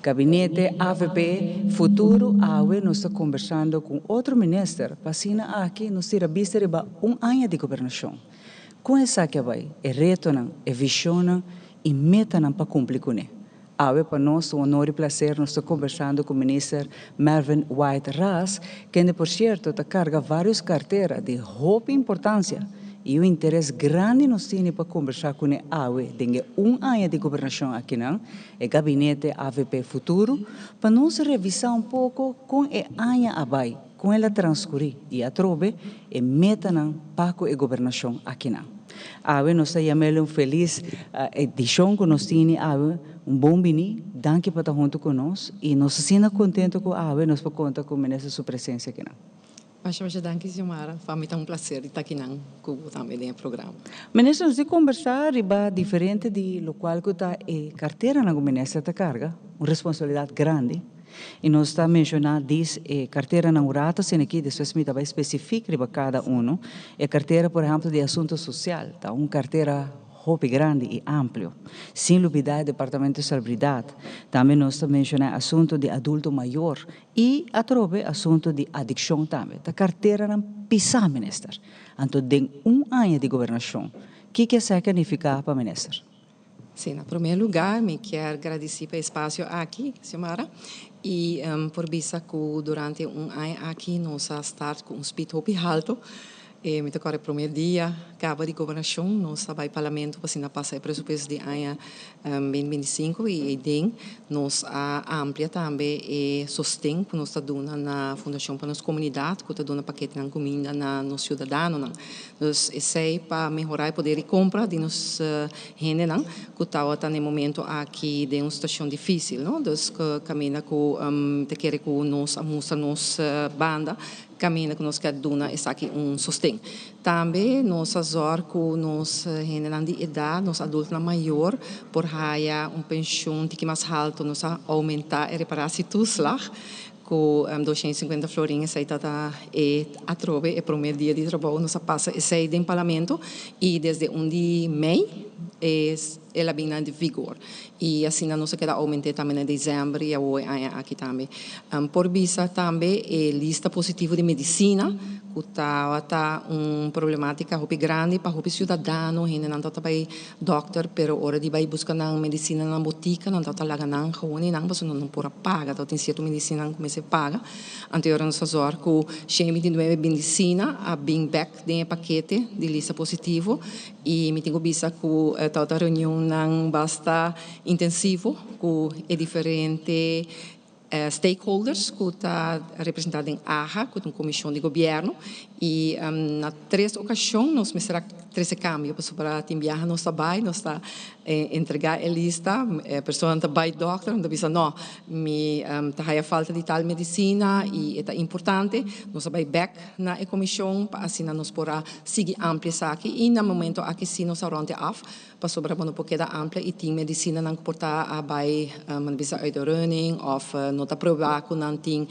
Gabinete AVP Futuro. Awe nos ta kombersando ku otro minister, pa asina aki nos tira bista riba un aña di gobernashon. Kon esaki a bai, e retonan, e vishonnan i metanan pa kumpli kuné. Awe pa nos un honor i plaser nos ta kombersando ku minister Mervin Wyatt Ras, kende por sierto ta karga vários kartera di hopi importansia i un interes grandi nos tene pa kombersá kuné awe den e un aña di gobernashon akinan, e gabinete AVP Futuro, pa nos revisá un poko kon e aña a bai, kon el a transkurí i atrobe e metanan pa ku e gobernashon akinan. Awe nos ta yam'el un felis edishon ku nos tene awe, un bon biní, danki pa ta huntu ku nos i nos ta asina kontentu ku awe nos por konta ku minister su presensia akinan. Masha masha danki Xiomara, pa mi ta un placer di ta akinan ku bo tambe den e programa. Minister, nos di kombersá riba diferente di lokual ku ta e karteranan ku minister ta karga, un responsabilidat grandi, i nos ta menshoná dis e karteranan un rato asina aki, despues mi ta bai spesifik riba kada unu. E kartera por ehèmpel di asuntu sosial ta un kartera hopi grandi i amplio. Sin lubidá e departamento di salubridad. Tambe nos ta menshoná e asuntu di adulto mayor i atrobe asuntu di adikshon tambe. Ta karteranan pisá, minister. Anto den un aña di gobernashon, kiko esaki a nifiká pa minister? Sí, na promé lugá mi kier gradisí pa e espasio aki, Xiomara, i por bisa ku durante un aña aki nos a start ku un speed hopi halto. E mi ta kòrda e promé dia kaba di gobernashon nos a bai parlamento pa asina pasa e presupuesto di aña 2025 i eiden nos a amplia tambe e sosten ku nos ta duna na Fundashon pa nos Komunidat ku ta duna paketenan kuminda na nos siudadanonan. Dus esei pa mehorá e poder di kompra di nos hendenan ku tabata na e momento aki den un situashon difísil, no. Dus kaminda ku mi ta kere ku nos a mustra nos banda Kaminda ku nos ke duna esaki un sosten. Tambe nos a zòrg ku nos hendenan di edat, nos adultonan mayor, por haya un penshun tiki mas haltu. Nos a oumentá e reparatietoeslag ku 250 florin. Esei ta ta e atrobe e promé dia di trabou nos a pasa esei den parlamento i desde un di mei e el a bin na vigor. I asina nos a keda oument'é tambe na desèmber i awor e aña aki tambe. Por bisa tambe e lista positivo di medisina ku tabata un problemátika hopi grandi pa hopi siudadano, hendenan tabata bai dòkter pero ora di bai buska nan medisina na botika nan tabata laga nan gewoon einan pasobra nan no por a paga, tabatin sierto medisinanan ku mester paga. Anto e ora nos a zòrg ku 129 medisina a bin bèk den e pakete di lista positivo. I mi tin ku bisa ku tabata reunionnan basta intensivo ku e diferente stakeholders ku ta representá den AHA, ku ta un komishon di gobièrnu. I na tres okashon nos mester a trese kambio pasobra tin biaha nos ta bai, nos ta entregá e lista, e personanan ta bai dòkter, nan ta bisa nò, mi ta haya falta di tal medisina i e ta importante. Nos a bai bèk na e komishon pa asina nos por a sigui amplia esaki i na momento aki si nos a rònt e af pasobra bo no por keda amplia i tin medisinanan ku por ta a bai nan bisa uit de running òf no ta probá ku nan tin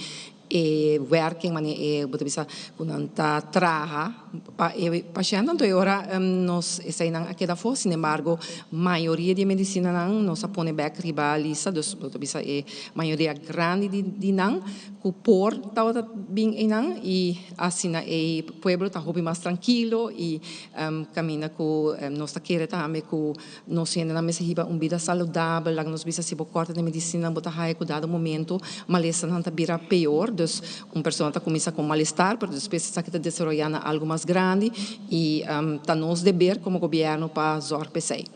e werking manera e bo ta bisa ku nan ta traha pa e pashènt anto e ora nos eseinan a keda afó sinembargo mayoria di e medisinanan nos a pone bèk riba lista dus bo ta bisa e mayoria grandi di nan Ku por tabata bin einan i asina e pueblo ta hopi mas trankilo i kaminda ku nos ta kere tambe ku nos hendenan mester hiba un bida saludabel. Laga nos bisa si bo kòrta den medisina bo ta haya ku dado momento malesanan ta bira peor. Dus un persona ta kuminsá ku malestar pero despues esaki ta desaroyá na algu mas grandi i ta nos deber komo gobièrnu pa zòrg pa esei.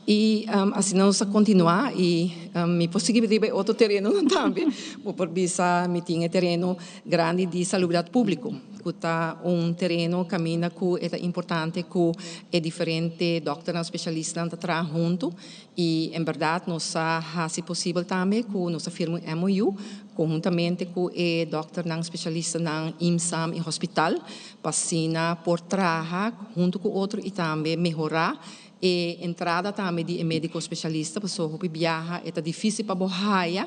I asina nos a kontinuá i mi por sigui riba e otro terenonan tambe. Bo por bisa mi tin e tereno grandi di salubridat públiko, ku ta un tereno kaminda ku e ta importante ku e diferente dòkternan spesialistanan ta traha huntu. I en bèrdat nos a hasi posibel tambe ku nos a firma un MOU konhuntamente ku e dòkternan spesialistanan, IMSAM i hospital pa asina por traha huntu ku otro i tambe mehorá E entrada tambe di e medico specialista paso hopi biaha e ta dificil pa bo haya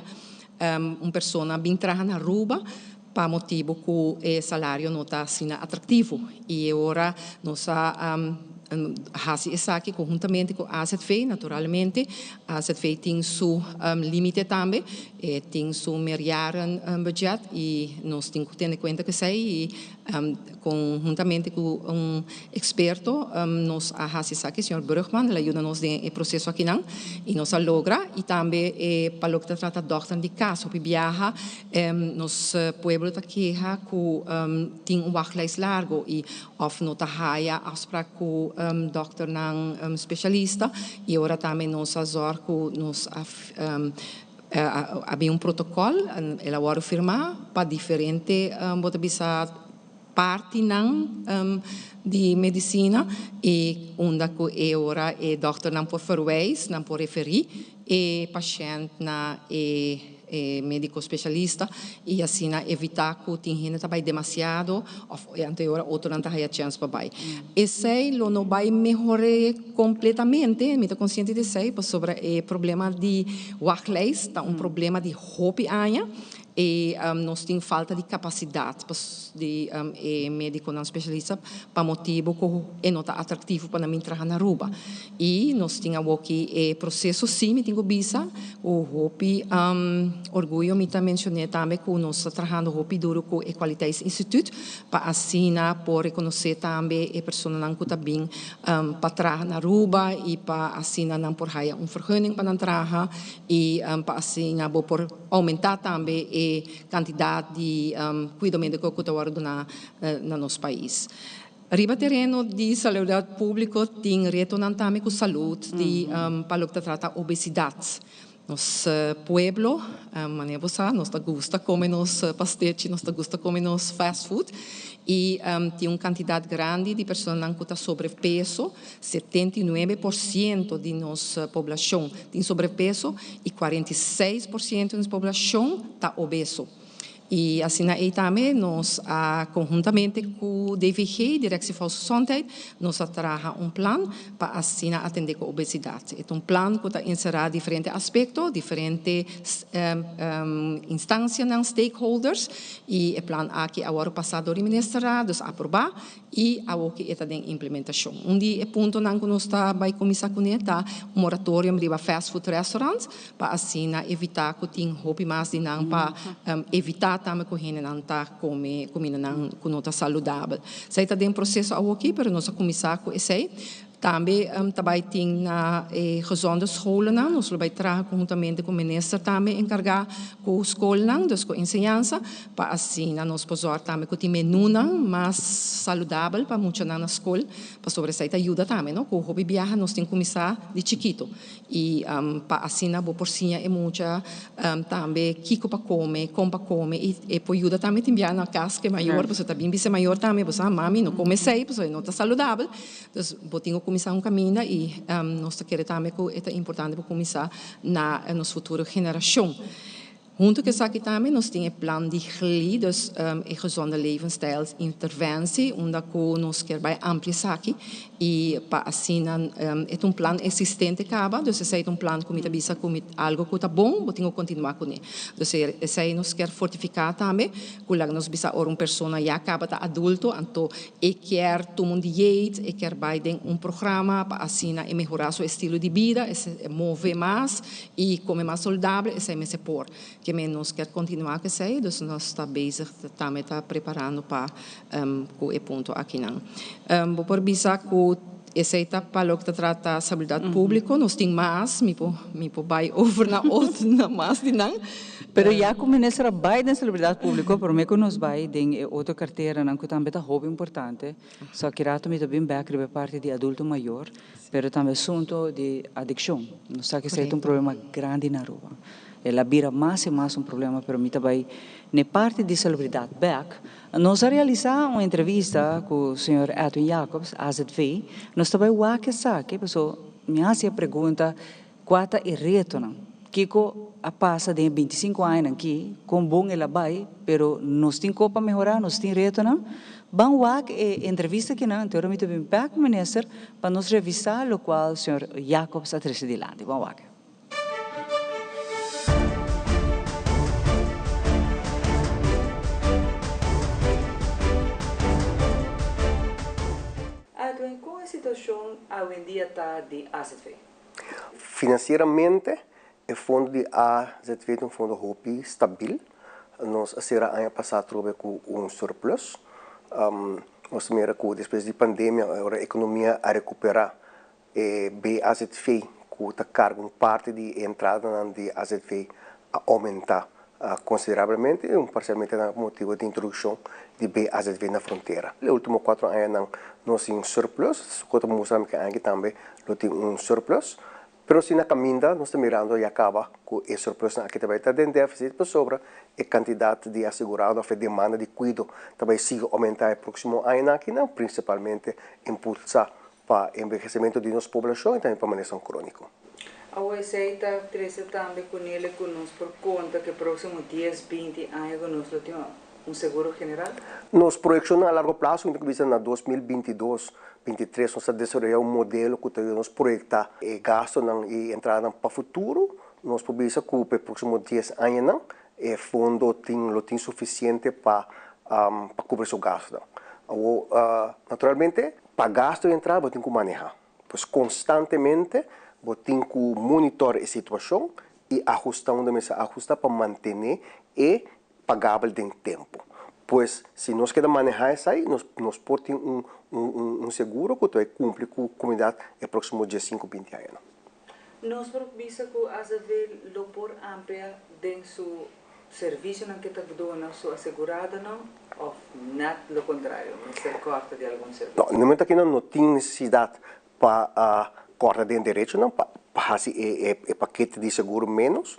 un persona bin traha na Aruba pa motibo cu e salario no ta asina atractivo y e ora nos a. hasi esaki konhuntamente ku AZV, naturalmente. AZV tin su límite tambe, e tin su meerjaren budget i nos tin ku tene kuenta ku esei i konhuntamente ku un eksperto nos a hasi esaki, señor Brugman, el a yuda nos den e proseso akinan i nos a logra i tambe pa loke ta trata dòkternan di kas hopi biaha nos pueblo ta keha ku tin un wachtlijst largo i Of no ta haya afsprak ku dòkternan spesialista i ora tambe nos a zòrg ku nos a a bin un protokòl, el a wòrdu firmá pa diferente bo ta bisa partinan di medisina i unda ku e ora e dòkternan por verwijs, nan por referí e pashènt na e e medico specialista y asina evita cu tin hende ta bay demasiado of anto e ora otronan ta haya chens pa bay. Esey lo no bay mehore completamente, mi ta consciente di esey, pasobra e problema di wachtlijst ta un problema di hopi aña y nos tin falta di capacidad di e mediconan specialista pa motibo cu e no ta atractivo pa nan bin traha na Aruba. Y nos tin awoki e proceso si, mi tin cu bisa cu hopi orguyo mi ta mencione tambe cu nos ta trahando hopi duro cu e Kwaliteitsinstituut pa asina por reconoce tambe e personanan cu ta bin pa traha na Aruba y pa asina nan por haya un vergunning pa nan traha y pa asina bo por aumenta tambe e cantidad di cuido medico cu ta wordo duna na nos pais. Riba tereno di salubridat públiko tin retonan tambe ku salud di pa loke ta trata obesidat. Nos pueblo, manera bo sa, nos ta gusta kome nos pastechi, nos ta gusta kome nos fast food i tin un kantidat grandi di personanan ku ta sobrepeso, 79% di nos poblashon tin sobrepeso i 46% di nos poblashon ta obeso. I asina ei tambe nos a konhuntamente ku DVG, Directie Volksgezondheid, nos a traha un plan pa asina atendé ku obesidat. E ta un plan ku ta enserá diferente aspekto, diferente instansianan, stakeholders, i e plan aki a wòrdu pasá dor di Ministerraad, dus aprobá. I awoki e ta den implementashon. Un di e puntonan ku nos ta bai kuminsá kuné ta un moratorium riba fast food restaurants pa asina evitá ku tin hopi mas di nan pa evitá tambe ku hendenan ta kome kumindanan ku no ta saludabel. Esei ta den proseso awoki pero nos a kuminsá ku esei. Tambe ta bai tin na e gezonde scholennan, nos lo bai traha conhuntamente cu minister tambe encarga cu scolnan, dus cu enseñansa, pa asina nos por zorg tambe cu tin menunan mas saludabel pa muchanan na scol, pasobra esai ta yuda tambe no, cu hopi biaha nos tin cuminsa di chikito y pa asina bo por siña e mucha tambe kico pa come, con pa come y e por yuda tambe tin biaha na cas cu e mayor, pasobra ta bin bisa e mayor tambe, bo sa mami no come esai pasobra e no ta saludabel. Dus bo tin ku kuminsá un kaminda i nos ta kere tambe ku e ta importante pa kuminsá na nos futuro generashon. Huntu ku esaki tambe nos tin e plan di GLI, dus e Gezonde Levensstijl Interventie, unda ku nos kier bai amplia esaki i pa asina e ta un plan eksistente kaba, dus esei ta un plan ku mi ta bisa ku mi algu ku ta bon bo tin ku kontinuá kuné. Dus esei nos kier fortifiká tambe ku laga nos bisa ora un persona ya kaba ta adulto anto E kier tuma un dieet, e kier bai den un programa pa asina e mehorá su estilo di bida, e move mas i kome mas saludabel, esei mester por. Ke men nos kier kontinuá ku esei, dus nos ta bezig tambe ta preparando pa ku e punto akinan. Bo por bisa ku esei ta pa loke ta trata salubridat públiko, nos tin mas, mi por mi por bai over na otro na mas di nan. Pero ya ku minister a bai den salubridat públiko, promé ku nos bai den e otro karteranan ku tambe ta hopi importante, so aki rato mi ta bin bèk riba e parti di adulto mayor, pero tambe asunto di adikshon. Nos sa ku esei ta un problema grandi na Aruba. El a bira mas i mas un problema, pero mi ta bai n'e parti di salubridat bèk. Nos a realisá un entrevista ku señor Edwin Jacobs, AZV. Nos ta bai wak esaki, pasobra mi a hasi e pregunta kua ta e retonan. Kiko a pasa den e bintisinko añanan aki, kon bon el a bai, pero nos tin ko pa mehorá, nos tin retonan. Ban wak e entrevista akinan, anto ora mi ta bin bèk, Minister, pa nos revisá lokual señor Jacobs a trese dilanti. Ban wak. Edwin, kon e situacion awendia ta di AZV? Financieramente, e fondo di AZV ta un fondo hopi stabil. Nos a cera aña pasa atrobe cu un surplus. Nos mira cu despues di pandemia, ora economia a recupera, e BAZV, cu ta carga un parti di e entradanan di AZV, a aumenta considerablemente, y parcialmente na motibo di introduccion di BAZV na frontera. E ultimo 4 añanan nos tin un surplus, cu ta mustra cu aki tambe lo tin un surplus. Pero si na caminda nos ta mirando ya caba cu e surplus aki tambe ta den deficit, pasobra e cantidad di asegurado of e demanda di cuido tambe sigui aumenta e proximo aña aki, principalmente impulsa pa envehecimento di nos poblacion y tambe pa maneho cronico. Esey ta trece tambe cu ne cu nos por conta cu proximo 10, 20 aña cu nos tin un seguro general? Nos proyeccion a largo plazo, na 2022, 23, nos a desaroya un modelo cu nos proyecta e gasto y entrada pa futuro. Nos por bisa cu pa e proximo 10 aña e fondo tin, lo tin suficiente pa cubri su gasto. Naturalmente, pa gasto y entrada, bo tin cu maneha. Pues constantemente, bo tin cu monitor e situacion y ahusta unda mester ahusta pa mantene e pagabel den tempo. Pues, si nos kier maneha esey, nos por tin un seguro cu ta cumpli cu e comunidad e proximo 5, 20 aña. Nos por bisa cu AZV lo por amplia den su servicio cu ta duna su asegurado, no? Of net lo contrario, mester corta di algun servicio? No, na momento aki no tin necesidad pa corta di derecho, no, pa haci e pakete di seguro menos,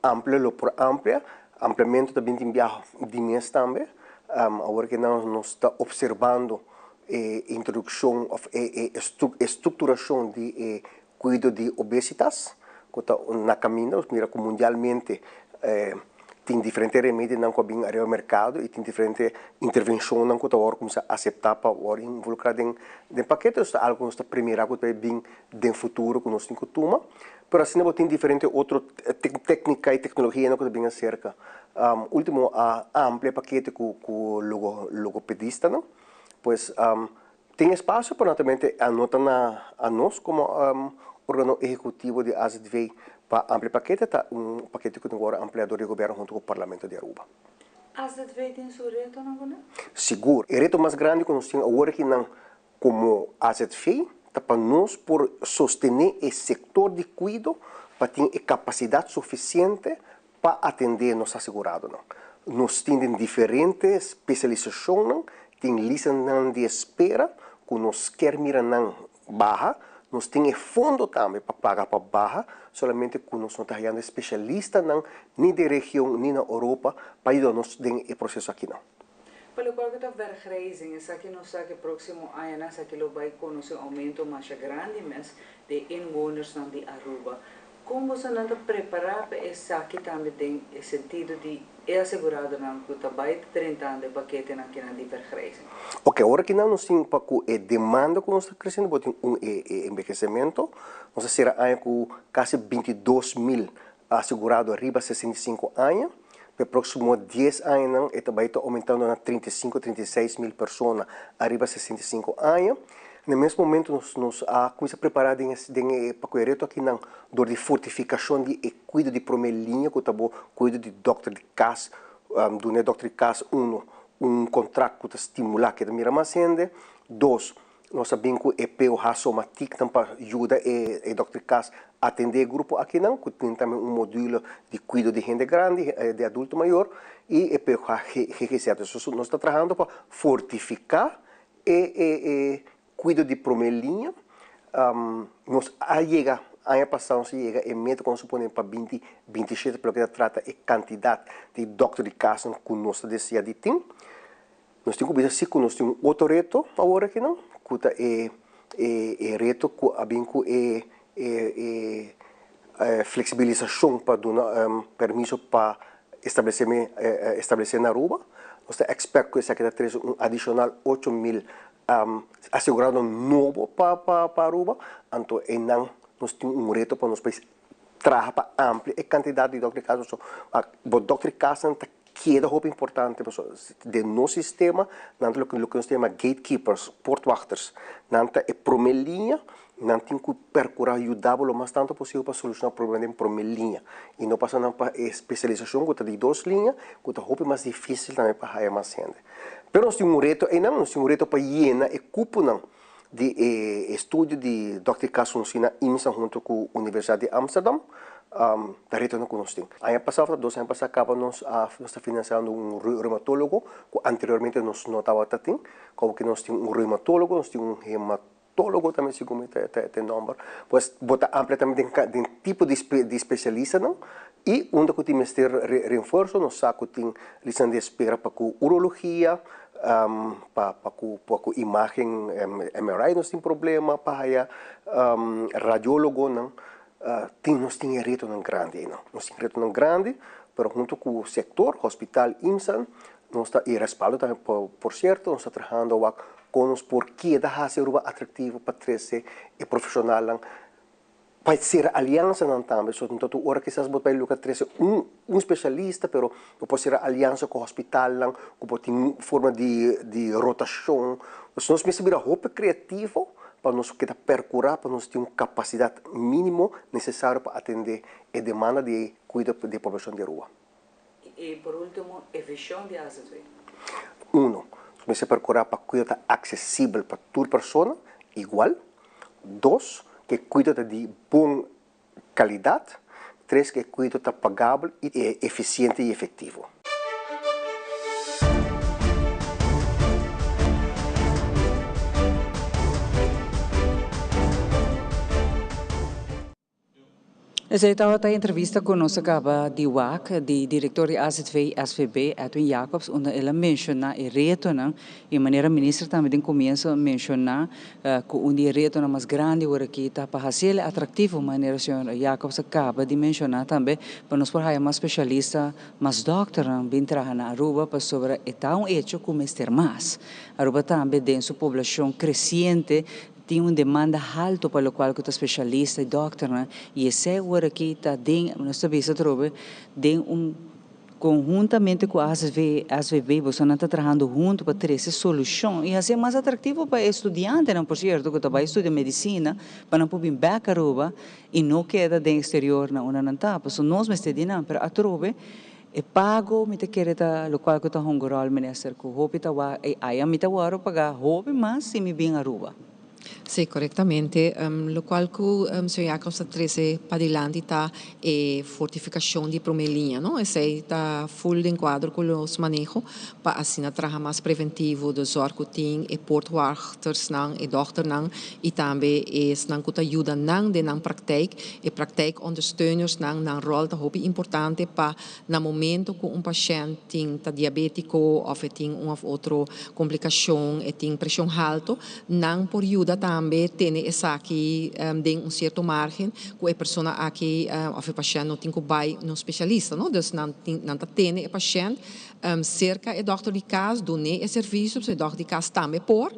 amplia lo por amplia, ampliamento tambe tin biaha di mes tambe, awor cu nos ta observando e introduccion of e estructuracion di e cuido di obesitas, cu ta na caminda. Mira cu mundialmente tin diferente remedinan cu bin ariba mercado y tin diferente intervencion cu awor cuminsa acepta pa awor involucra den pakete. Esey ta algo cu nos ta premira cu ta bin den futuro cu nos tin cu tuma. Pero asina bo tin diferente otro tecnica y tecnologia cu ta bin acerca. Ultimo a amplia pakete cu logopedista, no? Pues tin espacio, pero naturalmente no ta na a nos como organo ehecutivo di AZV pa amplia pakete, ta un pakete cu awor amplia di gobierno hunto cu Parlamento di Aruba. AZV tin su reto, no? Sigur. E reto mas grandi cu nos tin awor aki como AZV ta pa nos por sostene e sector di cuido pa tin e capacidad suficiente pa atende nos asegurado. Nos tin diferente especialisacion, tin lista di espera cu nos kier mira nan baha, nos tin fondo tambe pa paga pa baha, solamente cu nos no ta hayando especialista ni di region ni na Europa pa yuda nos den e proceso aki no. Pa loke ta vergrijzing, esaki nos sa cu proximo aña esaki lo bay conoce un aumento mas grandi mes di inwoners di Aruba. Con bo ta prepara pa esaki tambe den sentido di e asegurado cu ta bay 30 aña pakete di vergrijzing? Ok, awor aki nos tin pa e demanda cu nos ta creciendo, tin un envehecimento, nos a cera aña cu casi 22 mil asegurado ariba 65 aña. Pa proximo 10 aña, e tambe ta aumentando na 35, 36 mil persona ariba 65 aña. Na mes momento, nos a cuminsa prepara pa e reto aki door di fortificacion di cuido di prome liña, cu ta cuido di dokter di cas, duna dokter di cas un contrato cu ta stimula cu mira mas hende. Dos, nos sa cu e POH somatic pa yuda e dokter di cas atende e grupo aki, cu tin tambe un modulo di cuido di hende grandi, di adulto mayor, y e POH GGZ. Anto, nos ta trahando pa fortifica e cuido di prome liña. Nos a yega, aña pasa nos a yega e meta cu nos a pone pa 2027, pa loke ta trata e cantidad di dokter di cas cu nos ta desea di tin. Nos tin cu bisa cu nos tin un otro reto awor aki, no? Cu ta e reto cu a bin cu e flexibilisacion pa duna permiso pa establece na Aruba. Nos ta expect cu esaki ta trece un adicional 8 mil asegurado nobo pa Aruba. Anto, einan nos tin un reto pa nos pais traha pa amplia e cantidad di dokter di cas. So, bo dokter di cas ta keda hopi importante pasobra den nos sistema nan ta loke nos ta yama gatekeepers, poortwachters. Nan ta e prome liña, nan tin ku perkurá yuda bo lo mas tantu posibel pa solushoná problema den prome liña i no pasa nan pa e spesialisashon ku ta di dos liña ku ta hopi mas difísil tambe pa haya mas hende. Pero nos tin un reto einan, nos tin un reto pa yena e kuponan di e estudio di Dòkter Kasunsina Imsa hunto ku Universidat di Amsterdam ta retonan ku nos tin. Aña pasá òf ta dos aña pasá kaba nos a nos ta finansiando un reumatólogo ku anteriormente nos no tabata tin. Komo ke nos tin un reumatólogo, nos tin un hematólogo tambe segun mi ta e nòmber. Pues bo ta amplia tambe den den tipo di di spesialistanan i unda ku tin mester reenfuerso nos sa ku tin listanan di espera pa ku urologia, pa pa ku pa ku imagen MRI nos tin problema pa haya radiologonan tin nos tin e retonan grandi einan nos tin retonan grandi pero hunto ku sektor hospital IMSAN nos ta y respaldo tambe por sierto nos ta trahando wak kon nos por keda hasi Aruba atraktivo pa trese e profeshonalnan Pa sera aliansanan tambe, so no ta tur ora kisas bo ta bai luka trese un un spesialista, pero bo por sera aliansa ku hospitalnan ku por tin forma di di rotashon. Nos nos mester bira hopi kreativo pa nos keda perkurá pa nos tin un kapasidat mínimo nesesario pa atendé e demanda di kuido di e poblashon di Aruba. I por último, e vishon di AZV. Uno, nos mester perkurá pa kuido ta aksesibel pa tur persona igual. Dos, ku e kuido ta di bon kalidat. Tres, ku e kuido ta pagabel i efisiente i efektivo. Esei tabata e entrevista ku nos a kaba di wak di direktor di azv SVB, Edwin Jacobs, unda el a menshoná e retonan i manera minister tambe den komienso a menshoná ku un di e retonan mas grandi awor aki ta pa hasi el atraktivo, manera señor Jacobs a kaba di menshoná tambe, pa nos por haya mas spesialista, mas dòkternan bin traha na Aruba pasobra e ta un echo ku mester mas. Aruba tambe den su poblashon kresiente Tin un demanda halto pa locual cu ta specialista y dokternan y esey awor aki ta den, nos ta bisa atrobe, den un conhuntamente cu ASV, SVB, bosonan ta trahando hunto pa trece solucion y hacié mas atractivo pa e studiantenan, por cierto, cu ta bay studia medicina, pa nan por bin bek Aruba y no keda den exterior na unda nan ta. Pasobra nos mester di nan, pero atrobe E pago mi ta kere ta locual cu ta hunga rol minister cu hopi ta wak ey aya mi ta worde paga hopi mas si mi bin Aruba. Sí, korektamente. Lokual ku señor Jacobs ta trese padilanti ta e fortifikashon di promé liña, no? Esei ta ful den kuadro ku los maneho pa asina traha mas preventivo, de zòrg ku tin e poortwachtersnan, e dòkternan i tambe esnan ku ta yuda nan den nan praktijk. E praktijkondersteunersnan, nan ròl ta hopi importante pa na momento ku un pashènt tin ta diabétiko òf e tin un òf otro komplikashon, e tin preshon haltu, nan por yuda tambe tene esaki den un sierto márgen ku e persona aki òf e pashènt no tin ku bai un spesialista, no. Dus nan tin nan ta tene e pashènt serka e dòkter di kas, dun'é e servisio, pasobra e dòkter di kas tambe por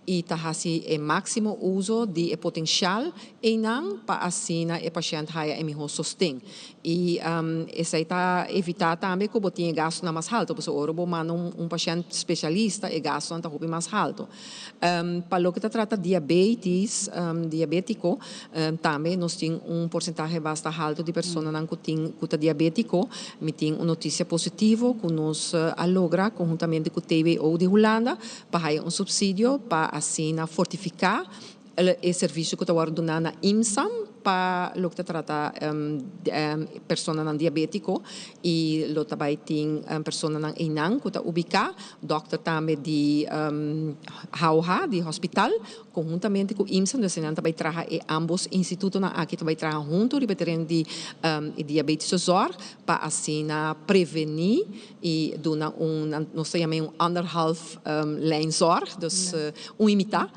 i ta hasi e máksimo uso di e potenshal einan pa asina e pashènt haya e mihó sosten. I esei ta evitá tambe ku bo tin e gastunan mas haltu, pasobra ora bo manda un pashènt spesialista e gastunan ta hopi mas haltu. Pa loke ta trata diabetis, diabétiko, tambe nos tin un porsentahe basta haltu di personanan ku tin ku ta diabétiko. Mi tin un notisia positivo ku nos a logra konhuntamente ku TWO di Hulanda pa haya un supsidio pa asina fortifiká E servisio ku ta wòrdu duná na IMSAM pa loke ta trata personanan diabétiko i lo ta bai tin personanan einan ku ta ubiká, dòkter tambe di HOH, di hospital, konhuntamente ku IMSAM, dus einan ta bai traha e ámbos institutonan aki ta bai traha huntu riba e tereno di e diabétische zorg pa asina prevení i duna un, nos ta yama e un anderhalf lijn zorg, dus un i mitá.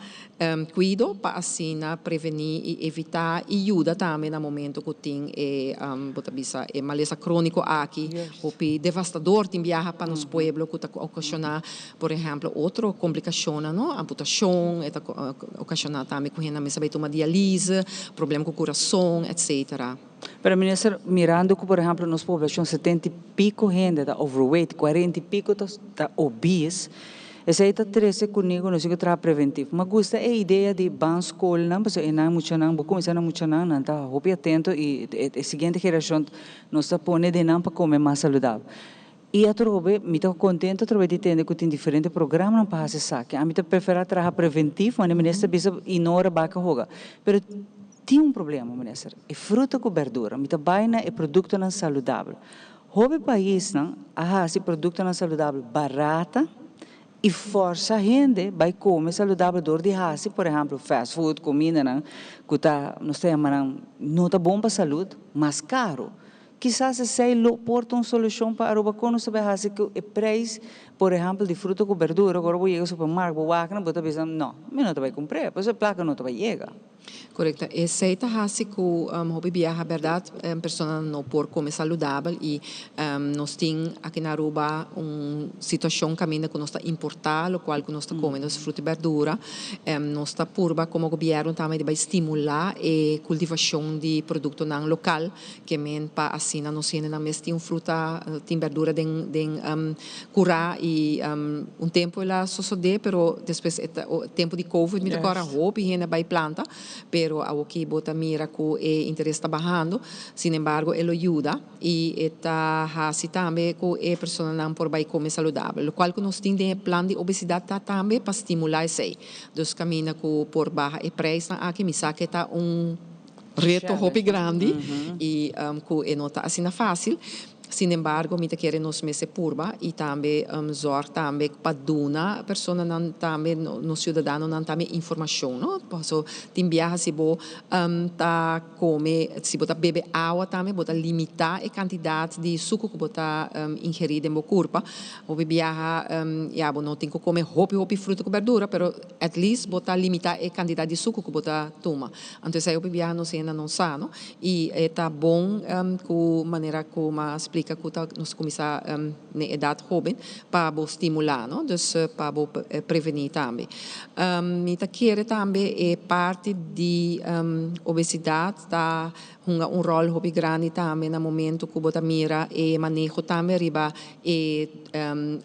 Kuido pa asina prevení i evitá i yuda tambe na momento ku tin e bo ta bisa e malesa króniko aki hopi devastador tin biaha pa nos pueblo ku ta okashoná por ehèmpel otro komplikashonnan no amputashon e ta okashoná tambe ku hende mester bai tuma dialise problema ku kurason etsetera. Pero minister mirando ku por ehèmpel nos poblashon 70 i piko hende ta overweight 40 i piko ta obese. Esei ta trese kuné ku nos tin ku traha preventivo. Mi a gusta e idea di ban skolnan pasobra e nan muchanan, bo kuminsá na muchanan, nan ta hopi atento i e siguiente generashon nos ta pone den nan pa kome mas saludabel. I atrobe mi ta kontento atrobe di tende ku tin diferente programanan pa hasi esaki. Ami ta preferá traha preventivo, manera minister bisa i no ora baka hoga. Pero tin un problema, minister, e fruta ku berdura. Mi ta bai na e produktonan saludabel. Hopi paisnan a hasi produktonan saludabel barata i fòrsa hende bai kome saludabel dor di hasi, por ehèmpel, fast food, kumindanan ku ta, nos ta yama nan, no ta bon pa salud, mas karu. Kisas esei lo por ta un solushon pa Aruba. Kon nos ta bai hasi ku e preis, por ehèmpel, di fruta ku berdura? Ora bo yega supermarkt, bo wak nan, bo ta bisa, no, mi no ta bai kumpr'é, pasobra e plaka no ta bai yega. Korekto. Esei ta hasi ku hopi biaha bèrdat personanan no por kome saludabel i nos tin aki na Aruba un situashon kaminda ku nos ta importá lokual ku nos ta kome, nos fruta i bèrdura. Nos ta purba komo gobièrnu tambe di bai stimulá e kultivashon di produktonan lokal ke men pa asina nos hendenan mes tin fruta, tin bèrdura den den Curá y un tempo el a sosode pero despues e tempo di covid mi ta cora hopi hende a bay planta pero awoki bo ta mira cu e interes ta bahando sin embargo e lo yuda y e ta haci tambe cu e personanan por bay come saludabel locual cu nos tin den e plan di obesidad ta tambe pa stimula esey dus caminda cu por baha e prijsnan aki mi sa cu e ta un reto hopi grandi y cu e no ta asina facil. Sin embargo, mi ta kere nos mester purba y tambe zorg tambe pa duna personanan tambe, nos ciudadanonan tambe informacion, no? Paso tin biaha si bo ta come, si bo ta bebe awa tambe bo ta limita e cantidad di sucu cu bo ta ingeri den bo curpa. Hopi biaha ya bo no tin cu come hopi hopi fruta cu berdura, pero at least bo ta limita e cantidad di sucu cu bo ta tuma. Anto esei hopi biaha nos hende no sa, no? I e ta bon ku manera ku m'a splika ku ta nos kuminsá n'e edat hóben pa bo stimulá, no? Dus pa bo prevení tambe. Mi ta kere tambe e parti di obesidat ta hunga un ròl hopi grandi tambe na momento ku bo ta mira e maneho tambe riba e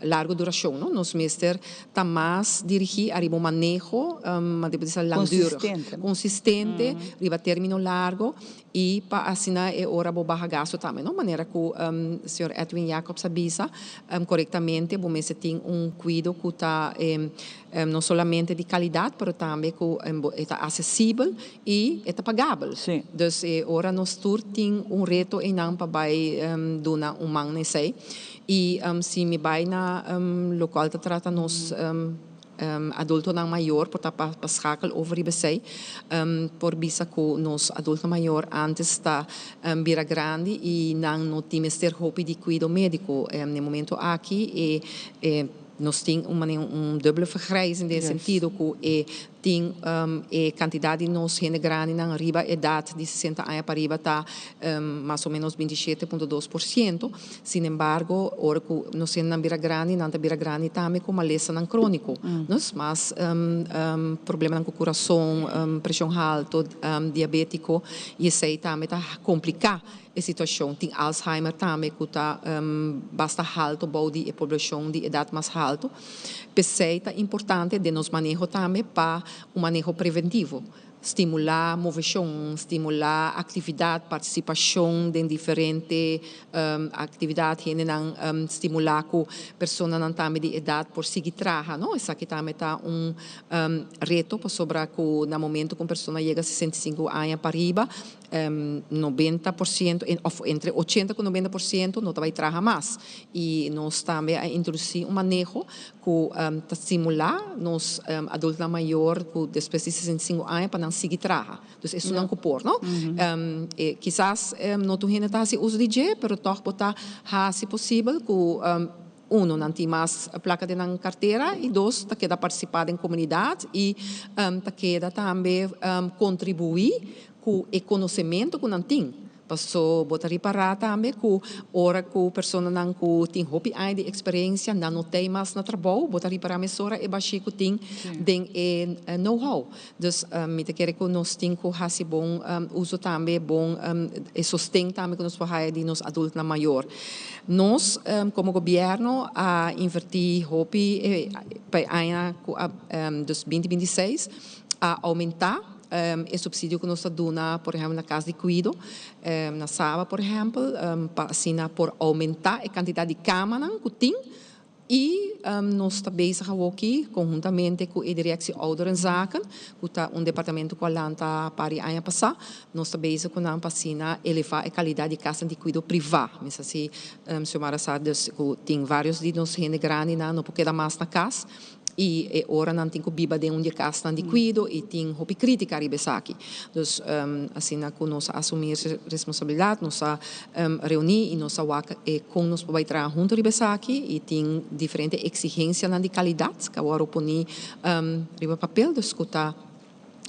largo durashon, no? Nos mester ta mas dirigí ariba un maneho, mante por bisa langdurig, konsistente riba término largo i pa asina e ora bo baha gasto tambe, no? Manera ku señor Edwin Jacobs a bisa korektamente bo mester tin un kuido ku ta no solamente di kalidat pero tambe ku e ta asesibel i e ta pagabel. Dus e ora nos tur tin un reto einan pa bai duna un man na esei. I si mi bai na lokual ta trata nos adultonan mayor por ta pa schakel over riba esei por bisa ku nos adulto mayor antes ta bira grandi i nan no tin mester hopi di kuido médiko. Na e momento aki e nos tin un manera un dubbele vergrijzing den e sentido ku e Tin e kantidat di nos hende grandinan riba edat di 60 aña pariba ta mas o menos 27.2%. Sin embargo, ora ku nos hendenan bira grandi, nan ta bira grandi tambe ku malesanan króniko. Dus mas problemanan ku kurason, preshon halto, diabétiko, i esei tambe ta kompliká e situashon. Tin Alzheimer tambe ku ta basta halto bou di e poblashon di edat mas halto. P'esei ta importante den nos maneho tambe pa un maneho preventivo, stimulá moveshon, stimulá aktividat, partisipashon den diferente aktividat, hendenan stimulá ku personanan tambe di edat por sigui traha, no. Esaki tambe ta un reto pasobra ku na momento ku un persona yega 65 aña pariba, 90% of entre 80 ku 90% no ta bai traha mas. I nos tambe a introdusí un maneho ku ta stimulá nos adultonan mayor ku despues di 65 aña pa nan sigui traha. Dus esunnan ku por, no? Kisas no tur hende ta hasi uso di dje, pero tòg bo ta hasi posibel ku. Uno, nan tin mas placa den nan cartera y dos, ta keda participa den comunidad y ta keda tambe contribui cu e conocemento cu nan tin. Paso bo ta ripara tambe cu ora cu personanan cu tin hopi aña di experiencia nan no tey mas na trabou, bo ta ripara mesora e bashi cu tin den e know-how. Dus mi ta kere cu nos tin cu haci bon uso tambe, bon e sosten tambe cu nos por haya di nos adultonan mayor. Nos como gobierno a inverti hopi pa e aña cu a dus binti binti seis a aumenta e subsidio cu nos ta duna por ehempel na cas di cuido na Saba por ehempel pa asina por aumenta e cantidad di camanan cu tin. I nos ta bezig awoki konhuntamente ku e Directie Ouderenzaken, ku ta un departamento ku a lanta par di aña pasá. Nos ta bezig ku nan pa asina elevá e kalidat di kasnan di kuido privá. Mi sa si Xiomara sa dus ku tin vários di nos hende grandinan no por keda mas na kas i e ora nan tin ku biba den un di e kasnan di kuido i tin hopi krítika riba esaki. Dus asina ku nos a asumí e responsabilidat nos a reuní i nos a wak e kon nos por bai traha huntu riba esaki i tin diferente eksigensianan di kalidat ku a wòrdu poní riba papel dus ku ta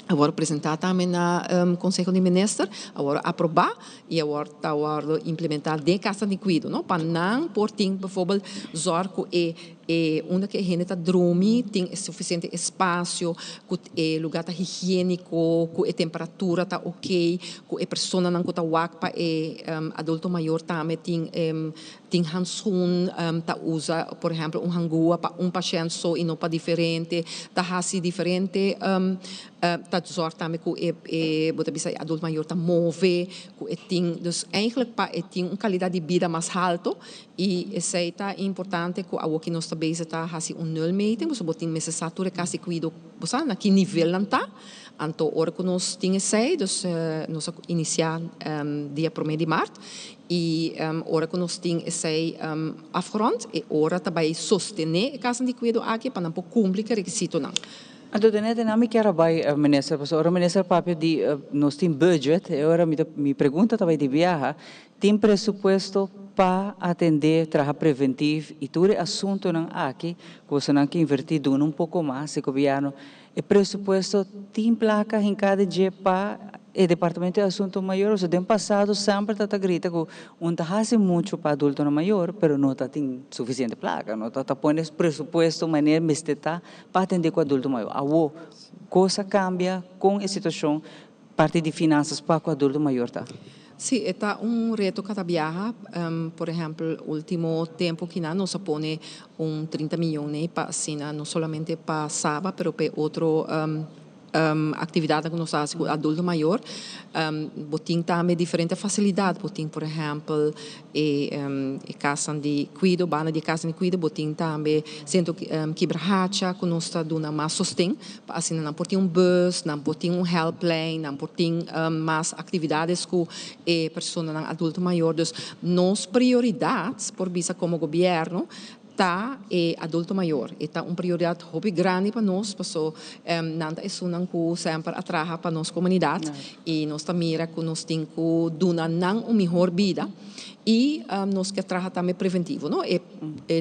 a wòrdu presentá tambe na Konseho di Minister, a wòrdu aprobá i awor ta wòrdu implementá den kasnan di kuido no pa nan por tin bijvoorbeeld zòrg ku e E unda ku e hende ta drumi tin e sufisiente espasio, ku e lugá ta higiéniko, ku e temperatura ta oké, ku e personanan ku ta wak pa e adulto mayor tambe tin tin hanskun, ta usa por ehèmpel un hangua pa un pashènt so i no pa diferente, ta hasi diferente ta zòrg tambe ku e e bo ta bisa e adulto mayor ta move, ku e tin dus eigentlik pa e tin un kalidat di bida mas halto. I esei ta importante ku awoki nos ta bezig ta hasi un nulmeting, pasobra bo tin mester sa tur e kas di kuido, bo sa na ki nivel nan ta. Anto ora ku nos tin esei, dus nos a inisiá dia promé di mart i ora ku nos tin esei afgerond, e ora ta bai sostené e kasnan di kuido aki pa nan por kumpli ku e rekisitonan. Anto den e nan mi kier a bai, Minister, pasobra ora Minister papia di nos tin budget, e ora mi ta mi pregunta ta bai di biaha, Tin presupuesto pa atendé traha preventiv i tur e asuntunan aki ku bosonan ke invertí duna un poko mas e gobièrnu. E presupuesto tin plaka hinká den dje pa e departamento di asuntu mayor? Pasobra den pasado semper ta ta grita ku un ta hasi muchu pa adultonan mayor pero no ta tin sufisiente plaka, no ta ta pone presupuesto manera mester ta pa atendé ku adulto mayor. Awor kos a kambia kon e situashon Parti di finansas pa ku adulto mayor ta. Sí, e ta un reto kada biaha. Por ehèmpel, último tempu kinan nos a pone un trinta miyon ei pa asina no solamente pa Saba pero pa e otro aktividatnan ku nos ta hasi ku adulto mayor. Bo tin tambe diferente fasilidat. Bo tin por ehèmpel E e kasnan di kuido, banda di e kasnan di kuido bo tin tambe Sentro Kibrahacha ku nos ta duna mas sosten pa asina nan por tin un bus, nan por tin un helplijn, nan por tin mas aktividades ku e personanan adulto mayor. Dus nos prioridat por bisa komo gobièrnu ta e adulto mayor. E ta un prioridat hopi grandi pa nos paso nan ta esunnan ku semper a traha pa nos komunidat i nos ta mira ku nos tin ku duna nan un mihor bida i nos ke traha tambe preventivo no. E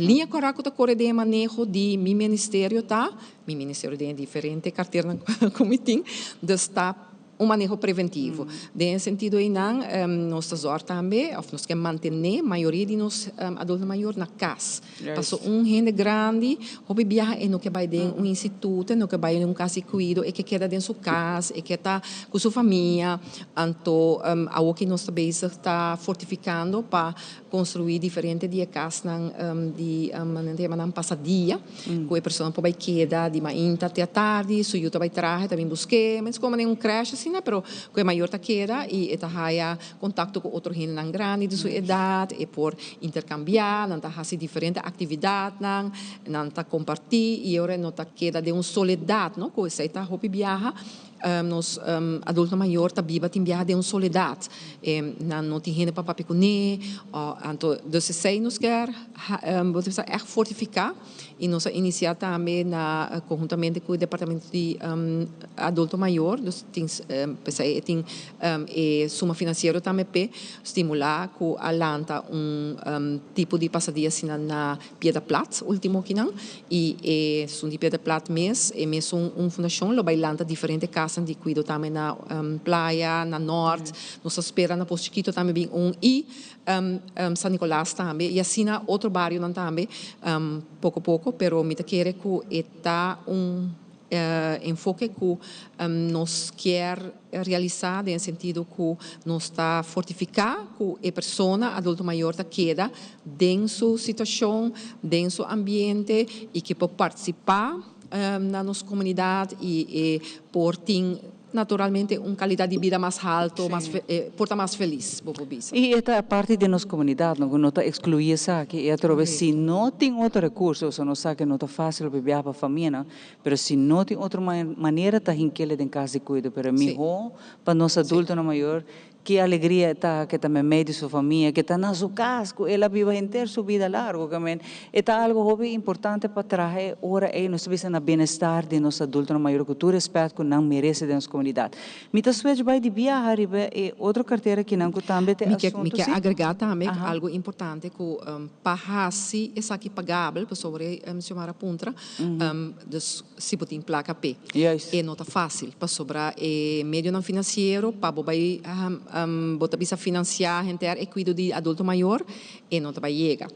liña kòrá ku ta kore den e maneho di mi ministerio ta, mi ministerio den e diferente karternan ku mi tin, dus ta Un maneho preventivo. Den e sentido einan nos ta zòrg tambe òf nos ke mantené mayoria di nos adulto mayor na kas. Paso un hende grandi hopi biaha e no ke bai den un instituto, e no ke bai den un kas di kuido, e ke keda den su kas, e ke ta ku su famia. Anto awor ki nos ta bezig ta fortifikando pa Construi diferente di e casnan di nan ta yama nan pasadia cu e persona por bay keda di mainta te atardi, su yu ta bay traha e ta bin busque, mester como den un crèche asina pero cu e mayor ta keda y e ta haya contacto cu otro hendenan grandi di su edad, e por intercambia, nan ta haci diferente actividadnan, nan ta comparti y e ora e no ta keda den un soledad no cu esey ta hopi biaha. Nos adulto mayor ta biba tin biaha den un soledad. Nan no tin hende pa papia kuné. Anto dus esei nos kier bo ta bisa ègt fortifiká i nos a inisiá tambe na konhuntamente ku e departamento di adulto mayor. Dus tin p'esei e tin e suma finansiero tambe p'e stimulá ku a lanta un tipo di pasadia asina na Piedra Plat ultimo kinan y e esun di Piedra Plat mes e mesun un fundacion lo bay lanta diferente casnan di cuido tambe na Playa, na Noord, nos ta spera na Pos Chikito tambe bin un y San Nicolas tambe y asina otro barionan tambe poco poco pero mi ta kere cu e ta un enfoke cu nos kier realisa den e sentido cu nos ta fortifica cu e persona adulto mayor ta keda den su situacion, den su ambiente y ke por participa na nos comunidad y e por tin naturalmente un calidad di bida mas halto, mas por ta mas feliz, bo por bisa. Y e ta parti di nos comunidad, no cu no ta exclui esaki y atrobe si no tin otro recurso, oso nos sa cu no ta facil pa biaha pa famianan, Pero si no tin otro manera ta hinkele den cas di cuido. Pero miho pa nos adultonan mayor, ki alegria e ta ke ta memey di su famia, ke ta na su cas cu el a biba henter su bida largo. Ke men e ta algo hopi importante pa traha e ora ey nos ta bisa na bienestar di nos adultonan mayor cu tur respet cu nan merece den nos comunidad. Mi ta switch bay di biaha riba e otro cartera kinan cu tambe ta e asunto Mi ke agrega tambe algo importante cu pa haci esaki pagabel, pasobra Xiomara puntra, Dus si bo tin plaka p'e. E no ta fásil pasobra e medionan finansiero pa bo bai bo ta bisa finansiá henter e kuido di adulto mayor e no ta bai yega.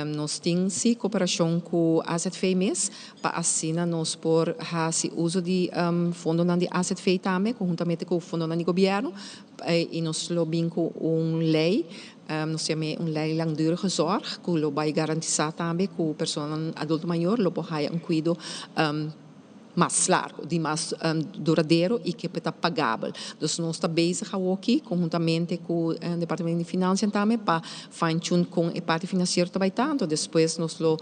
Nos tin sí koperashon ku AZV mes pa asina nos por hasi uso di fondonan di AZV tambe konhuntamente ku fondonan di gobièrnu i nos lo bin ku un lei. Nos yam'é un lei langdurige zorg ku lo bai garantisá tambe ku personanan adulto mayor lo por haya un kuido mas largu, di mas duradero i ke por ta pagabel. Dus nos ta bezig awoki konhuntamente ku Departamento di Finansian tambe pa fine tune kon e parti finansiero ta bai ta. Anto despues nos lo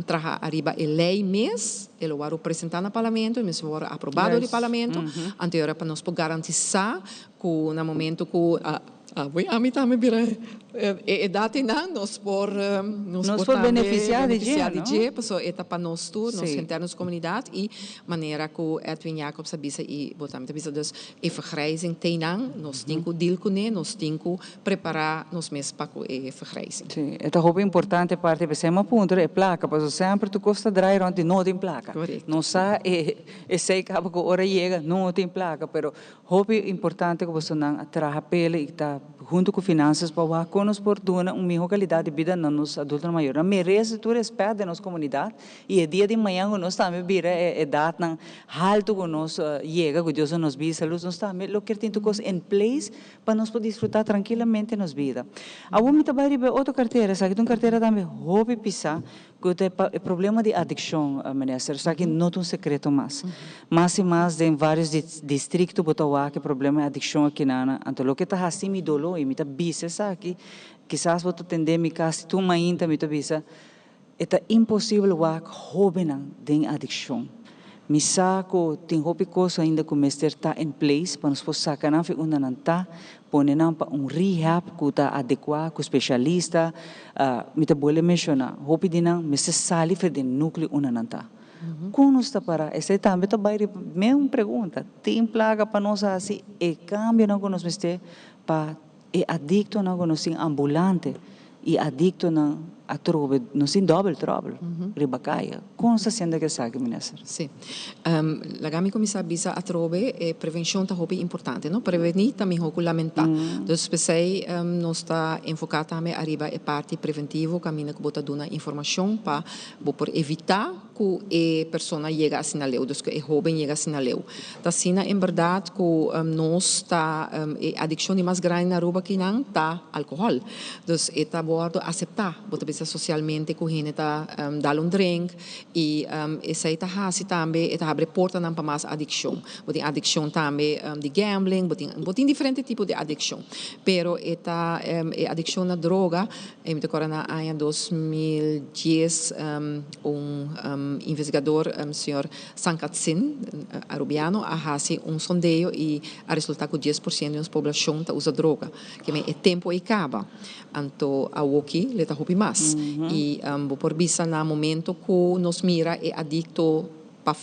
traha ariba e lei mes, e lo wòrdu presentá na Parlamento i mes lo wòrdu aprobá dor di Parlamento. Anto e ora pa nos por garantisá ku na momento ku. Awe ami tambe bira e edat einan nos por nos por tambe benefisiá di dje, benefisiá di dje pasobra e ta pa nos tur, nos henter nos komunidat i manera ku Edwin Jacobs a bisa i bo tambe ta bisa dus e vergrijzing t'einan nos tin ku deal kuné, nos tin ku prepará nos mes pa ku e vergrijzing. Sí, e ta hopi importante parti p'esei mi a puntra e plaka pasobra semper tur kos ta draai rònt di no tin plaka. Nos sa e esei kaba ku ora yega no tin plaka pero Hopi importante ku bosonan a traha pele i ta huntu ku Finanzas pa wak kon nos por duna un miho kalidat di bida na nos adultonan mayor. Nan merese tur respèt den nos komunidat i e dia di mañan ku nos tambe bira e edatnan haltu ku nos yega, ku Dios a nos bida i salud, nos tambe lo kier tin tur kos in place pa nos por disfrutá trankilamente nos bida. Awor mi ta bai riba e otro kartera, esaki ta un kartera tambe hopi pisá Ku ta e problema di adikshon, minister, esaki no ta un sekreto mas. Mas i mas den vários distrikto bo ta wak e problema di adikshon akinana. Anto loke ta hasi mi doló i mi ta bisa esaki, kisas bo ta tende mi kasi tur mainta mi ta bisa, e ta imposibel wak hóbennan den adikshon. Mi sa ku tin hopi kos ainda ku mester ta in place pa nos por saka nan fi unda nan ta, pone nan pa un rehab ku ta adekuá, ku spesialista. Mi ta bolbe menshoná, hopi di nan mester sali for den núkleo unda nan ta. Kon nos ta pará? Esei tambe ta bai riba mesun pregunta. Tin plaka pa nos hasi e kambionan ku nos mester pa e adiktonan ku nos tin ambulante i adiktonan atrobe nos tin dòbel tròbel riba kaya. Kon nos ta siendo ku esaki, Minister? Sí. Laga mi kuminsá bisa atrobe e prevenshon ta hopi importante, no? Prevení ta mihó ku lamentá. Dus p'esei nos ta enfoká tambe ariba e parti preventivo kaminda ku bo ta duna informashon pa bo por evitá ku e persona yega asina leu, dus ku e hóben yega asina leu. Ta asina en bèrdat ku nos ta e adikshon di mas grandi na Aruba kinan ta alkohòl. Dus e ta wòrdu aseptá. Bo ta bisa. bisa socialmente cu hende ta dal un drink y esey ta haci tambe e ta habri portanan pa mas adiccion. Bo tin adiccion tambe di gambling, bo tin bo tin diferente tipo di adiccion, pero e ta e adiccion na droga e mi ta acorda na aña 2010 un investigador señor Sankatsin, Arubiano, a haci un sondeo y a resulta cu 10% di nos poblacion ta usa droga. Keme e tempo ei caba, anto awoki le ta hopi mas. Y bo por bisa na momento cu nos mira e adicto pa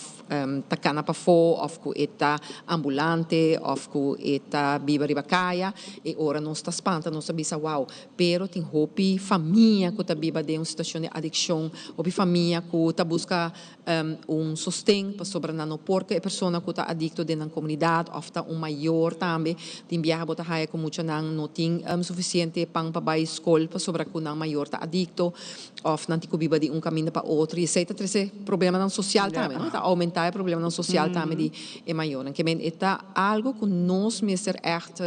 ta cana pafo of cu e ta ambulante of cu e ta biba riba caya, e ora nos ta spanta, nos ta bisa wow. Pero tin hopi famia cu ta biba den un situacion di adiccion, hopi famia cu ta busca un sosten pasobra nan no por ku e persona ku ta adikto den nan komunidat òf ta un mayor tambe. Tin biaha bo ta haya ku muchanan no tin sufisiente pan pa bai skol pasobra ku nan mayor ta adikto òf nan tin ku biba di un kaminda pa otro i esei ta trese problemanan sosial tambe, no? Ta oumentá e problemanan sosial tambe di e mayornan. Ke men e ta algu ku nos mester ègt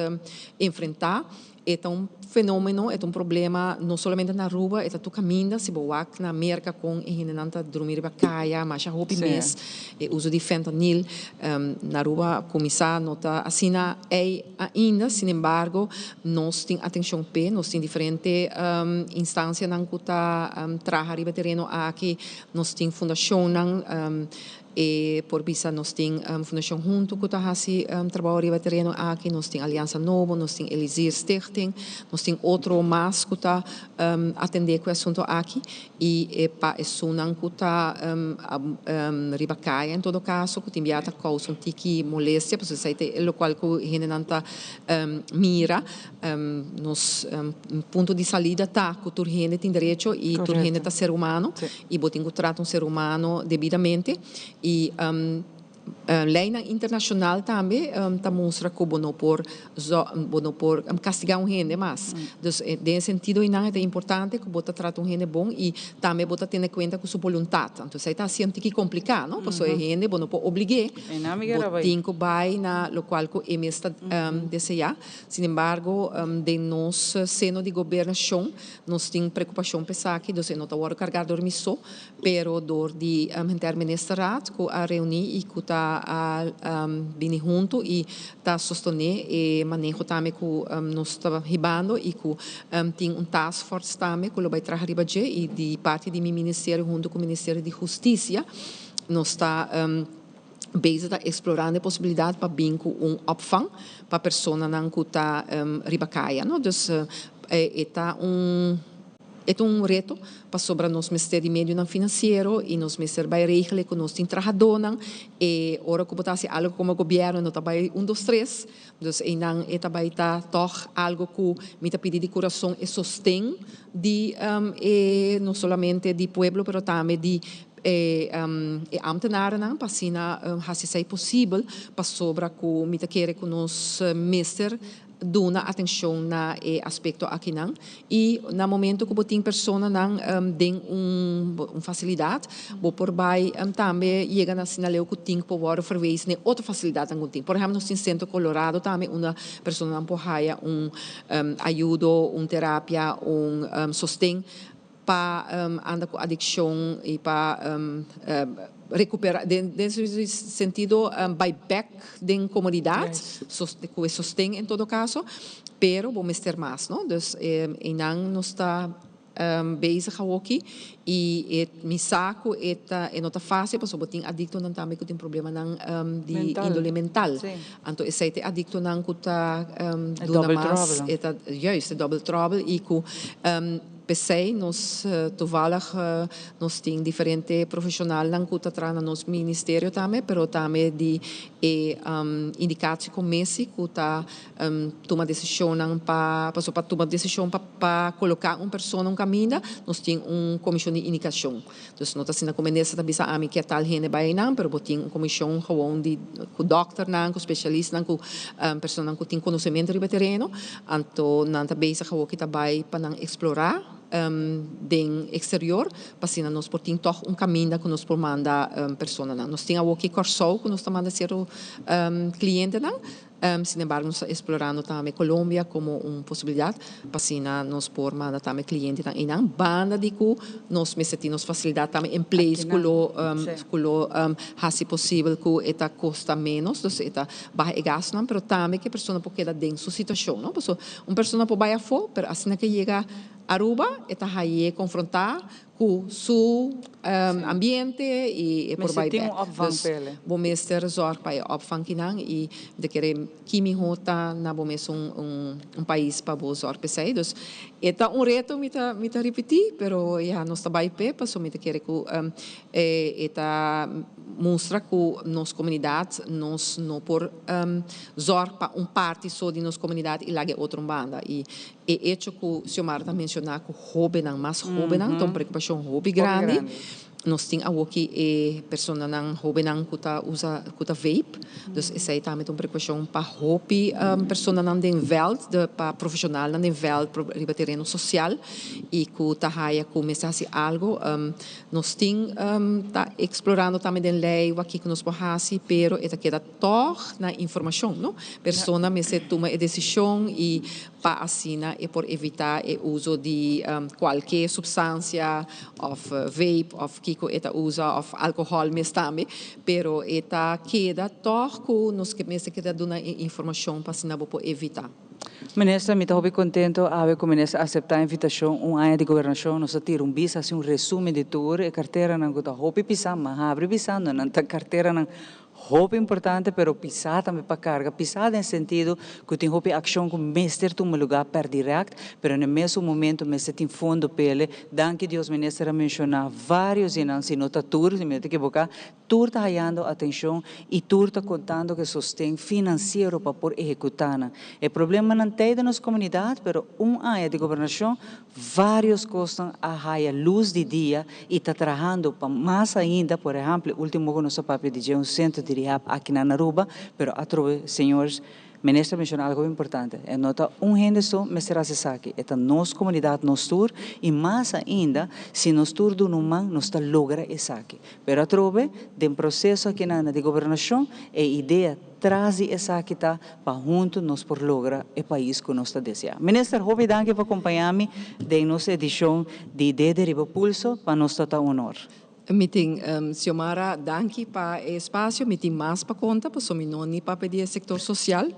enfrentá. E ta un fenomeno, e ta un problema no solamente na Aruba, e ta tur caminda. Si bo wak na Merca con e hendenan ta drumi riba caya, masha hopi mes e uso di fentanyl. Na Aruba cuminsa no ta asina ey ainda, sin embargo nos tin atencion p'e, nos tin diferente instancianan cu ta traha riba e tereno aki, nos tin fundacionnan. E por bisa nos tin Fundashon Huntu ku ta hasi trabou riba e tereno aki, nos tin Aliansa Nobo, nos tin Elisier Stichting, nos tin otro mas ku ta atendé ku e asuntu aki i e pa esunnan ku ta riba kaya en todo kaso ku tin bia ta kousa un tiki molestia pasobra esei ta e lokual ku hendenan ta mira. Nos punto di salida ta ku tur hende tin derecho i tur hende ta ser humano i bo tin ku trata un ser humano debidamente i leinan internashonal tambe ta mustra ku bo no por bo no por kastigá un hende mas. Dus den e sentido einan e ta importante ku bo ta trata un hende bon i tambe bo ta tene kuenta ku su boluntat. Anto esei ta hasi un tiki kompliká no pasobra e hende bo no por oblig'é, bo tin ku bai na lokual ku e mes ta deseá. Sin embargo, den nos seno di gobernashon nos tin preokupashon pa esaki, dus e no ta wòrdu kargá dor mi so, pero dor di henter ministerraad ku a reuní i ku ta a bini huntu i ta sostené e maneho tambe ku nos ta hibando i ku tin un taskforce tambe ku lo bai traha riba dje i di parti di mi ministerio huntu ku ministerio di Hustisia nos ta Bezig ta eksplorando e posibilidat pa bin ku un opvang pa personanan ku ta riba kaya, no. Dus e ta un e ta un reto pasobra nos mester di medionan finansiero i nos mester bai regel ku nos tin trahadónan e ora ku bo ta hasi algu komo gobièrnu no ta bai un dos tres. Dus einan e ta bai ta tòg algu ku mi ta pidi di kurason e sosten di e no solamente di pueblo pero tambe di e e ambtenarennan pa asina hasi esei posibel pasobra ku mi ta kere ku nos mester duna atenshon na e aspekto akinan i na momento ku bo tin personanan den un un fasilidat bo por bai tambe yega na asina leu ku tin ku por wòrdu verwees na e otro fasilidatnan ku tin. Por ehèmpel nos tin Sentro Colorado tambe unda personanan por haya un ayudo, un terapia, un sosten pa anda ku adikshon i pa rekupera den den sentido bai bek den komunidat ku e sosten en todo kaso pero bo mester mas no dus einan nos ta bezig awoki i e mi sa ku e ta e no ta fasil pasobra bo tin adiktonan tambe ku tin problemanan di indole mental anto esei ta e adiktonan ku ta duna mas e ta juist e double trouble i ku P'esei nos toevallig nos tin diferente profesionalnan cu ta traha na nos ministerio tambe, pero tambe di e indicatiecommissie cu ta tuma decisionnan pa, pasobra pa tuma decision pa pa coloca un persona un caminda nos tin un comision di indicacion. Dus no ta asina cu minister ta bisa ami kier tal hende bay einan, pero bo tin un comision gewoon di cu dokternan, cu specialistanan, cu personanan cu tin conocemento riba e tereno. Anto nan ta bezig awoki ta bai pa nan eksplorá den eksterior pa asina nos por tin tòg un kaminda ku nos por manda personanan. Nos tin awoki Kòrsou ku nos ta manda sierto klientenan. Sin embargo, nos ta explorando tambe Colombia como un posibilidad pa asina nos por manda tambe clientenan einan. Banda di cu nos mester tin nos facilidad tambe in place cu lo cu lo haci posibel cu e ta costa menos, dus e ta baha e gastonan, pero tambe cu e persona por keda den su situacion, no? Pasobra un persona por bay afo, pero asina cu e yega Aruba e ta haye confronta cu su ambiente y e por Mester bay tin bek. un opvang Dus p'ele. bo mester zorg pa e opvang kinan y mi ta kere ki miho ta na bo mes un un pais pa bo zorg p'esey. Dus e ta un reto mi ta mi ta ripiti pero ya nos ta bay p'e pasobra mi ta kere cu e ta mustra cu nos comunidad nos no por zorg pa un parti so di nos comunidad y laga e otro un banda y E echo ku Xiomara ta menshoná ku hóbennan, mas hóbennan, ta un preokupashon hopi grandi. Nos tin awoki e personanan hóbennan ku ta usa, ku ta vape. Dus esei tambe ta un preokupashon pa hopi personanan den vèlt, de pa profeshonalnan den vèlt riba tereno sosial i ku ta haya ku mester hasi algu. Nos tin ta eksplorando tambe den lei wak kiko nos por hasi, pero e ta keda tòg na informashon, no? Persona mester tuma e desishon i pa asina e por evitá e uso di kualke supstansia òf vape òf kiko e ta usa òf alkohòl mes tambe, pero e ta keda tòg ku nos mester keda duna e informashon pa asina bo por evitá. Minister, mi ta hopi contento awe cu Minister acepta invitacion un aña di gobernacion. Nos a tira un bisa, haci un resumen di tur e carteranan cu ta hopi pisa, ma habri bisando nan ta carteranan hopi importante, pero pisa tambe pa carga. Pisa den sentido cu tin hopi accion cu mester tuma lugar per direct, pero na e mesun momento mester tin fondo p'ele. Danki Dios Minister a menciona varios di nan, si no ta tur, si mi no ta ekiboca, Tur ta hayando atencion y tur ta contando cu e sosten financiero pa por ehecuta nan. E problemanan t'ey den nos comunidad, pero un aña di gobernacion varios cosnan a haya luz di dia y ta trahando pa mas ainda, por ehemplo e ultimo cu nos a papia di dje un centro di rehab aki na Aruba, pero atrobe señores, Minister a menciona algo importante, e no ta un hende so mester haci esaki, e ta nos comunidad, nos tur, y mas ainda si nos tur duna un man nos ta logra esaki. Pero atrobe, den proceso akinan di gobernacion, e idea tras di esaki ta pa hunto nos por logra e pais cu nos ta desea. Minister, hopi danki pa acompaña mi den nos edicion di Dede Riba Pulso, pa nos ta ta honor. Mi tin, Xiomara, danki pa e espacio. Mi tin mas pa conta, pasobra mi no ni papia di e sector social.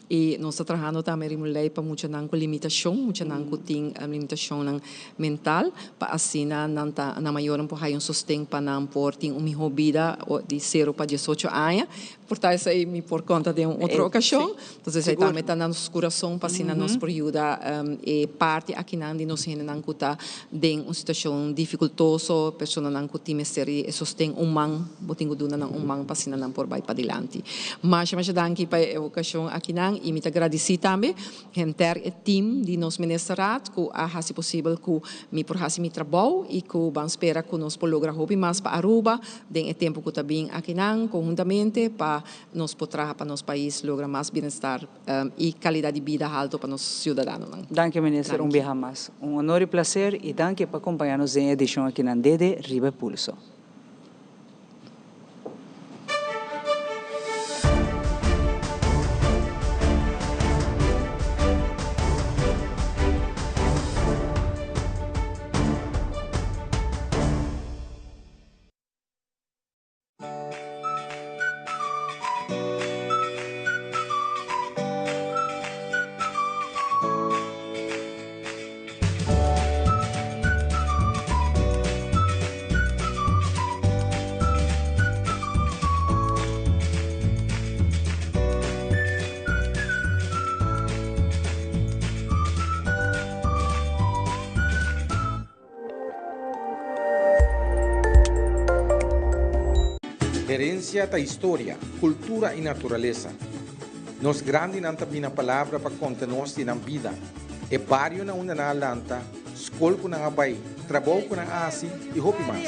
Y nos ta trahando tambe riba un ley pa muchanan cu limitacion, muchanan cu tin limitacionnan mental, pa asina nan ta, nan mayornan por haya un sosten pa nan por tin un miho bida di sero pa diesocho aña. Por ta esei mi por konta den un otro okashon. Entonces esei tambe ta na nos kurason pa asina nos por yuda e parti akinan di nos hendenan ku ta den un situashon difikultoso, personanan ku tin mester di e sosten un man, bo tin ku duna nan un man pa asina nan por bai padilanti. Masha masha danki pa e okashon akinan i mi ta gradisí tambe Henter e team di nos Ministerraad cu a haci posibel cu mi por haci mi trabou y cu ban spera cu nos por logra hopi mas pa Aruba den e tempo cu ta bin akinan conhuntamente pa nos por traha pa nos pais logra mas bienestar y calidad di bida halto pa nos ciudadanonan. Danki Minister un biaha mas. Un honor y placer y danki pa compaña nos den e edicion akinan dede Riba e Pulso. Herencia ta historia, cultura y naturalesa. Nos grandinan ta bina palabra pa conta nos di nan bida, e bario na unda nan a lanta, skol ku nan a bai, trabou ku nan a hasi i hopi mas.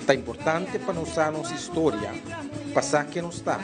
Ta importante pa nos sa nos historia, pa sa ken nos ta.